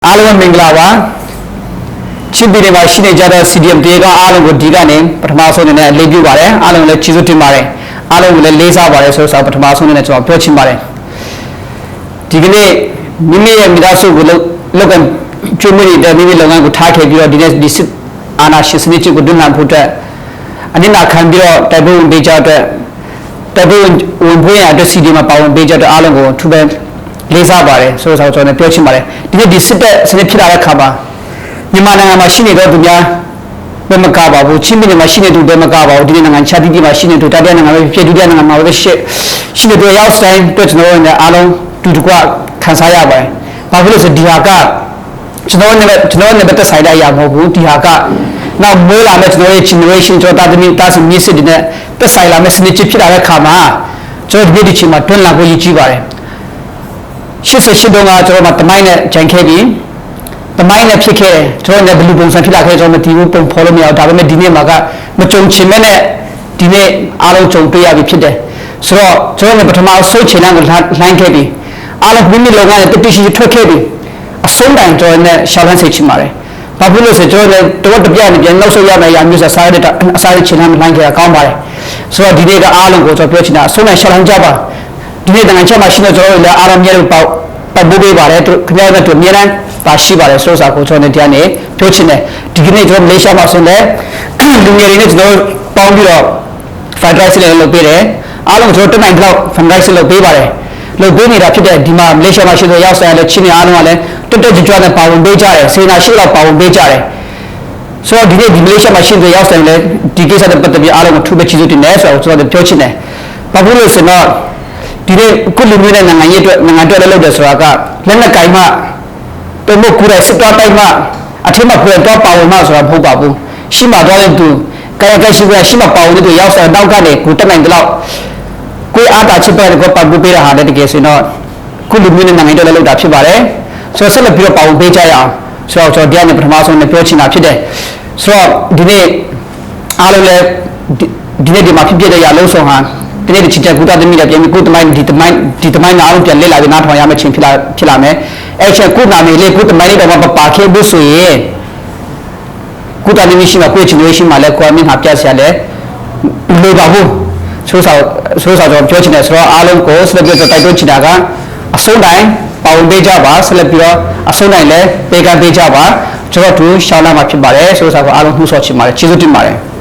အားလုံးမင်္ဂလာပါချင်းပြည်နယ်မှာရှိနေကြတဲ့ CDM တွေကအားလုံးကိုဒီကနေပထမဆုံးအနေနဲ့အလေးပြုပါတယ်အားလုံးလည်းကျေးဇူးတင်ပါတယ်အားလုံးကိုလည်းလေးစားပါတယ်ဆိုတော့ပထမဆုံးအနေနဲ့ကျွန်တော်ပြောချင်ပါတယ်ဒီကနေ့မိမိရဲ့မိသားစုကိုလောက်ကကျွေးမွေးနေတဲ့မိမိလုပ်ငန်းကိုထားခဲ့ပြီးတော့ဒီနေ့ဒီစစ်အာဏာရှင်စနစ်ကိုတွန်းလှန်ဖို့အတွက်အနစ်နာခံပြီးတော့တိုက်ပွဲဝင်ပေးကြတဲ့တိုက်ပွဲဝင်ဖို့ရတဲ့ CDM မှာပါဝင်ပေးကြတဲ့အားလုံးကိုထူပဲလေးစားပါတယ်ဆိုတော့ကျွန်တော်ပြောချင်ပါတယ်ဒီနေ့ဒီစစ်တပ်စနစ်ဖြစ်လာတဲ့ခါမှာမြန်မာနိုင်ငံမှာရှိနေတဲ့သူများဘယ်မကပါဘူးချင်းပြည်နယ်မှာရှိနေသူဘယ်မကပါဘူးဒီနေ့နိုင်ငံခြားပြည်မှာရှိနေသူတတိယနိုင်ငံပဲဖြစ်ဒုတိယနိုင်ငံမှာပဲရှိရှိနေသူရောက်စတိုင်းအတွက်ကျွန်တော်တို့လည်းအားလုံးတူတကွခံစားရပါတယ်ဘာဖြစ်လို့ဆိုဒီဟာကကျွန်တော်လည်းကျွန်တော်လည်းတက်ဆိုင်တဲ့အရာမဟုတ်ဘူးဒီဟာကနောက်မွေးလာမဲ့ကျွန်တော်ရဲ့ generation ကျွန်တော်တာသမီတာသမီစစ်တွေနဲ့တက်ဆိုင်လာမဲ့စနစ်ဖြစ်လာတဲ့ခါမှာကျွန်တော်ဒီဒီချိန်မှာတွန်းလှန်ဖို့ရည်ကြီးပါတယ်88တုန်းကကျွန်တော်မှတမိုင်းနဲ့ဂျန်ခဲ့ပြီးတမိုင်းနဲ့ဖြစ်ခဲ့တယ်ကျွန်တော်လည်းဘလူပုံစံဖြစ်လာခဲ့ကျွန်တော်မတည်ဘူးပုံဖော်လို့မရဘူးဒါပေမဲ့ဒီနေ့မှာကမကြုံချင်မဲ့နဲ့ဒီနေ့အားလုံးကြုံတွေ့ရပြီဖြစ်တယ်ဆိုတော့ကျွန်တော်လည်းပထမဆုံးခြေလမ်းကိုလှမ်းခဲ့ပြီးအားလုံးမိမိလုပ်ငန်းနဲ့တတိရှိထွက်ခဲ့ပြီးအဆုံးတိုင်ကျွန်တော်နဲ့ရှောက်လန်းစေချင်ပါတယ်ဘာဖြစ်လို့ဆိုကျွန်တော်လည်းတော့တပြက်နဲ့ပြန်နောက်ဆုတ်ရမယ့်အရာမျိုးဆိုစားရတဲ့အစားရခြေလမ်းမလှမ်းခဲ့တာကောင်းပါတယ်ဆိုတော့ဒီနေ့ကအားလုံးကိုကျွန်တော်ပြောချင်တာအဆုံးတိုင်ရှောက်လန်းကြပါဒီနေ့တန်ချက်မှာရှိနေကျွန်တော်တို့လည်းအားလုံးမြဲလို့ပေါ့ပတ်ပိုးပေးပါတယ်သူခင်ဗျားတို့တို့အများတန်းပါရှိပါတယ်ဆိုစားကိုကျွန်တော်တရားနေပြောချင်တယ်ဒီကနေ့ကျွန်တော်မလေးရှားမှာဆိုရင်လည်းလူငယ်တွေနဲ့ကျွန်တော်ပေါင်းပြီးတော့ fundraise လည်းလုပ်ပေးတယ်အားလုံးကျွန်တော်တက်နိုင်တော့ fundraise လုပ်ပေးပါတယ်လုပ်ပေးနေတာဖြစ်တဲ့ဒီမှာမလေးရှားမှာရှိတဲ့ရောက်ဆိုင်ရတဲ့ချင်းတွေအားလုံးကလည်းတက်တက်ကြွကြွနဲ့ပါဝင်ပေးကြတယ်စေနာရှိတော့ပါဝင်ပေးကြတယ်ဆိုတော့ဒီနေ့ဒီမလေးရှားမှာရှိတဲ့ရောက်ဆိုင်လည်းဒီကိစ္စနဲ့ပတ်သက်ပြီးအားလုံးကိုထူးပဲချီးကျူးတင်တယ်ဆိုတော့ကျွန်တော်ပြောချင်တယ်ဘာဖြစ်လို့ဆိုတော့ဒီနေ့ကုလူမျိုးနဲ့နိုင်ငံရေးအတွက်နိုင်ငံအတွက်လည်းလုပ်တယ်ဆိုတာကလက်နက်ကင်မှတုံ့ကူတဲ့စစ်တော်တိုက်မှအထက်မှာပြန်တော့ပါဝင်မှဆိုတာမဟုတ်ပါဘူးရှိမှတော့တဲ့သူကာယကရှိကရှိမှပါဝင်တဲ့သူရောက်ဆိုင်တော့ကနေကိုတက်နိုင်တဲ့လောက်ကိုအားတာချစ်ပဲကိုပတ်ပူပေးတာဟာလည်းတကယ်ဆိုတော့ကုလူမျိုးနဲ့နိုင်ငံအတွက်လည်းလုပ်တာဖြစ်ပါတယ်ဆိုတော့ဆက်လက်ပြီးတော့ပါဝင်ပေးကြရအောင်ဆိုတော့ကျွန်တော်တရားနဲ့ပထမဆုံးနဲ့ပြောချင်တာဖြစ်တယ်ဆိုတော့ဒီနေ့အားလုံးလည်းဒီနေ့ဒီမှာဖြစ်ဖြစ်တဲ့ຢာလုံးဆောင်ဟာဒီနေ့ဒီချစ်တဲ့ကုသသမီးတွေပြန်ပြီးကိုတမိုင်းဒီတမိုင်းဒီတမိုင်းနားလုံးပြန်လက်လာပြီးနားထောင်ရမယ့်ချိန်ဖြစ်လာဖြစ်လာမယ်အဲ့ချက်ကိုနာမည်လေးကိုတမိုင်းလေးတော့မပါခဲ့ဘူးဆိုရင်ကုသသမီးရှိမှကို generation မှာလည်းကိုအမင်းဟာပြဆရာလည်းလိုပါဘူးဆိုးဆောင်ဆိုးဆောင်တော့ပြောချင်တယ်ဆိုတော့အားလုံးကိုဆက်လက်ပြီးတော့တိုက်တွန်းချင်တာကအဆုံးတိုင်းပါဝင်ပေးကြပါဆက်လက်ပြီးတော့အဆုံးတိုင်းလည်းပေးကမ်းပေးကြပါကျွန်တော်တို့ရှောင်းလာမှာဖြစ်ပါတယ်ဆိုးဆောင်ကိုအားလုံးနှုတ်ဆော်ချင်ပါတယ်ကျေးဇူးတင်ပါတယ်။